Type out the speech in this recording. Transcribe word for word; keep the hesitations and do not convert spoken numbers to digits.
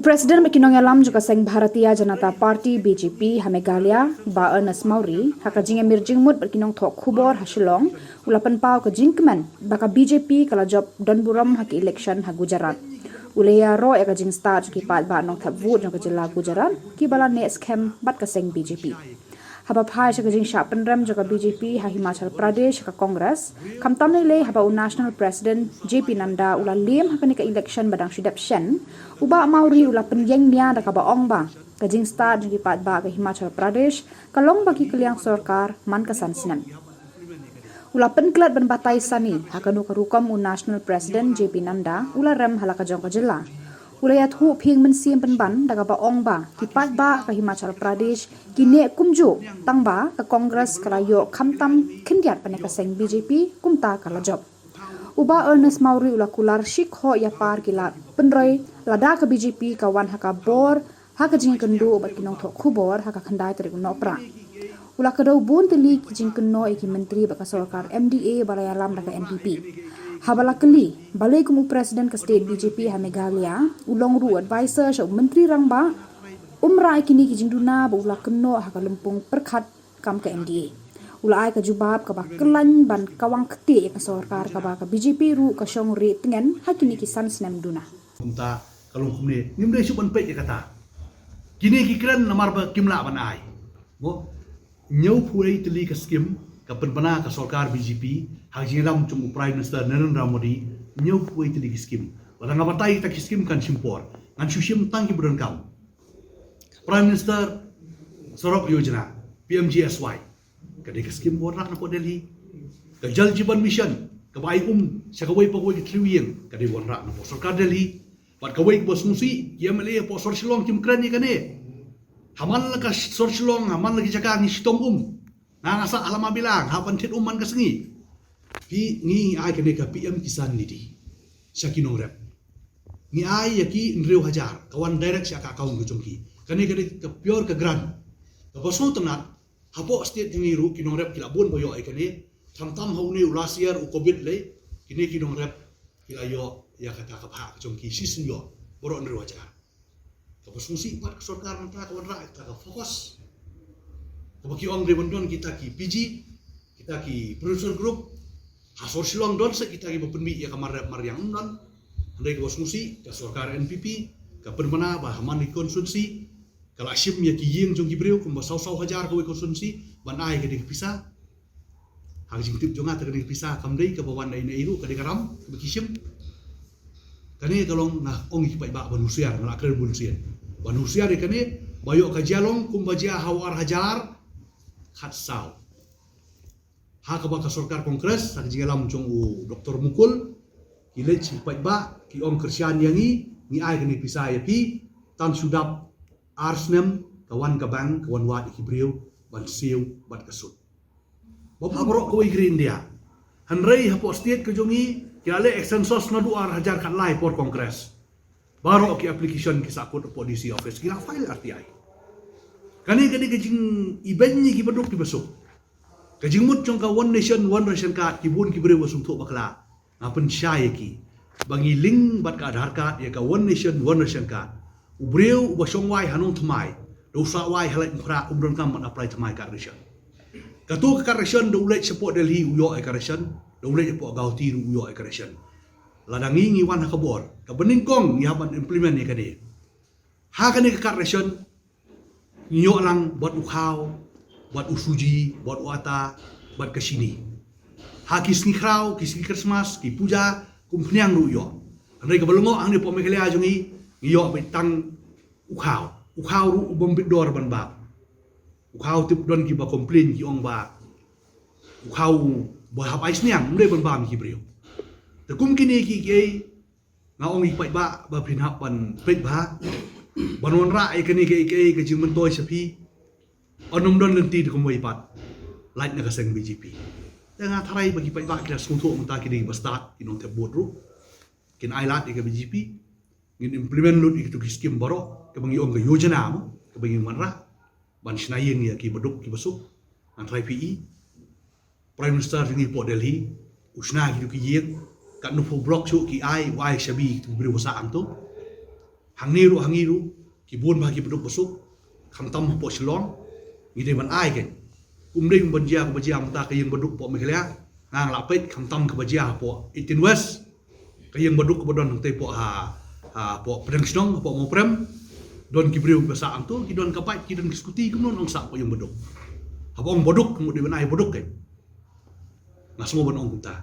President bad ki nongïalam jong ka seng Bharatiya Janata Party B J P ha Meghalaya, Bah Ernest Mawrie, ha ka jingïamir jingmut bad ki nongthoh khubor ha Shillong, u la pynpaw ka jingkmen ba ka B J P ka la jop don burom ha ki election ha Gujarat. U la ïaroh ïa ka jingstad jong ki paidbah nongthep vote jong ka jylla Gujarat kiba la neh skhem bad ka seng B J P. Haba phai sha ka jingshah pynrem jong ka B J P ha Himachal Pradesh ha ka Congress, khamtam lei lei haba u National President J P Nadda u la lem ha kane ka election ba dang shu dep shen, u Bah Mawrie u la pynïeng nia da kaba ong ba ka jingstad jong ki paidbah ka Himachal Pradesh ka long ba ki kylliang sorkar man ka san snem. U la pynklet ban batai sani ha kano ka rukom u National President J P Nadda u la rem ha la ka jong ka jylla. U la ïathuh phieng mynsiem pynban da kaba ong ba ki paidbah ka Himachal Pradesh ki neh kumjuh tang ba ka Congress ka la ïoh khamtam khyndiat ban ïa ka seng B J P kumta ka la jop. U Bah Ernest Mawrie u la kular shi khoh ïa par ki lad pynroi lada ka B J P ka wan ha ka bor ha ka jingïakynduh bad ki nongthoh khubor ha ka khyndai tarik u Nohprah. U la kdew bun tylli ki jingkynnoh ïa ki myntri bad ka sorkar M D A ba la ïalam da ka N P P. Haba la kylli balei kum u President ka state B J P ha Meghalaya u long ruh u advisor sha u Myntri Rangbah, um rah ïa kine ki jingduna ba u la kynnoh ha ka lympung pyrkhat kam ka M D A. U la ai ka jubab kaba kyllain ban kawang ktieh ïa ka sorkar kaba ka B J P ruh ka shong rieh tngen ha kine ki san snem duna. Kumta ka long kumne, ngim dei shuh ban peit ïa kata. Kine ki kren namar ba kim lah ban ai. Mo, hynñiewphew wei tylli ka skim ka pynbna ka sorkar B J P ha ka jingïalam jong u Prime Minister Narendra Modi, hynñiewphew wei tylli ki skim. Lada nga batai kita ki skim kan shim por. Ngan shu shim tang kiba donkam. Prime Minister Sadak Yojana, P M G S Y, ka dei ka skim ba wanrah napoh Delhi. Ka Jal Jeevan Mission kaba ai um sha kawei pa kawei ka thliew ïing, ka dei wanrah napoh sorkar Delhi. Bad kawei kaba sngewsih, ki M L A hapoh sor Shillong kim kren ïa kane. Ha man la ka sor Shillong, ha man la ki jaka ngi shitom um. Nga nga sah ha lama bilang, hap ban thied um man ka sngi. Phi, ngi ai kane ka P M Kisan Nidhi sha ki nongrep. Ngi ai ïa ki hynriew hajar, ka wan direct sha ka account ka jong ki. Kane ka dei ka pure ka grant. Kaba sngewtynnat, hapoh state jong ngi ruh ki nongrep ki la bun ba ïoh ïa kane. Khamtam ha une u last year u covid lei, kine ki nongrep ki la ïoh ïa kata ka bhah ka jong ki, shisien ïoh baroh hynriew hajar. Kaba sngewsih pat ka sorkar mynta ka wanrah ïa kata ka FOCUS. Kaba ki ong dei ban don kita ki P G, kita ki producer group. Ha sor Shillong don sa kita kiba pynmih ïa ka mar rep mar riang, ym don. Hynrei kaba sngewsih ka sorkar N P P ka pynbna ba ha man ki constituency ka la shim ïa ki ïing jong ki briew kumba saw saw hajar kawei constituency ban ai kane ka pisa. Ha ka jingtip jong nga te kane ka pisa kam dei kaba wan na ine i ruh, ka dei ka ram kaba ki shim. Kane ka long nga ong ïa ki paidbah ban husiar, nga la kren bun sien. Ban husiar ïa kane ba ïoh ka jia long kumba jia ha u ar hajar khatsaw. Ha kaba ka sorkar Congress ha ka jingïalam jong u Doctor Mukul, ki leit sha ki paidbah ki ong kyrshan ïa ngi, ngi ai kane ka pisa ïa phi, tang shu dap ar snem ka wan ka bank ka wan wad ïa ki briew ban siew bad ka sut. Ba ha baroh kawei ka ri India. Hynrei hapoh state ka jong ngi ki la leh census naduh ar hajar khatlai por Congress. Baroh ki application ki sahkut hapoh D C office, ki la file R T I. Kane ka dei ka jingibeiñ ïa ki baduk ki basuk. Ka jingmut jong ka One Nation One Ration Card, ki bun ki briew ba sngewthuh bakla. Nga pynshai ïa ki ba ngi link bad ka Aadhaar card ïa ka One Nation One Ration Card. U briew uba shong wai ha Nongthymmai, da u sah wai ha Laitumkhrah, um donkam ban apply thymmai card ration. Kato ka card ration da u leit shapoh Delhi u ïoh ïa ka ration, da u leit shapoh Guwahati ruh u ïoh ïa ka ration. Lada ngi ngi wan ha ka bor, kaba nyngkong ngi hap ban implement ïa kane. Ha kane ka card ration ngi ïoh lang bad u khaw, bad u suji, bad u ata, bad ka shini. Ha ki sngi khraw, ki sngi Christmas, ki puja, kum khñiang ruh ïoh. Hynrei kaba lyngngoh hangne hapoh Meghalaya jong ngi, ngi ïoh beit tang u khaw. U khaw ruh u bym bit dor ban bam. U khaw tip don kiba complain ki ong ba u khaw ba hap ai sniang, ym dei ban bam ki briew. Te kum kine ki kiei, nga ong ïa ki paidbah ba phin hap ban peit bha, ban wanrah ïa kane kaei kaei ka jingmyntoi sha phi. Ym don lynti da kumwei pat, lait na ka seng B J P. Te nga tharai ba ki paidbah ki la sngewthuh mynta, ki dei ba stad, ki nongthep vote ruh. Kin ai lad ïa ka B J P. Ngin implement lut ïa kito ki skim baroh, kaba ngi ong ka yojana mo, kaba ngi wanrah ban shna ïing ïa ki baduk ki basuk. Nga tharai phi i Prime Minister jong ngi hapoh Delhi u shna kito ki ïing, katno phew block shuh ki ai, u ai shabi kito ki briew ba sah hangto. Hangne ruh, hangne ruh, ki bun bha ki baduk basuk, khamtam hapoh Shillong, ngi dei ban ai kein. Ym dei ban jia kaba jia mynta ka ïing baduk hapoh Meghalaya, nga nga la peit khamtam kaba jia hapoh eighteen West, ka ïing baduk kaba don hangtei hapoh ha, hapoh pdeng shnong, hapoh Mawprem, don ki briew ba sah hangto, ki don ka bike, ki don ki scooty, kumno ong sah hapoh ïing baduk. Haba ong baduk, ka mut dei ban ai baduk kein. Nga sngew ban ong kumta.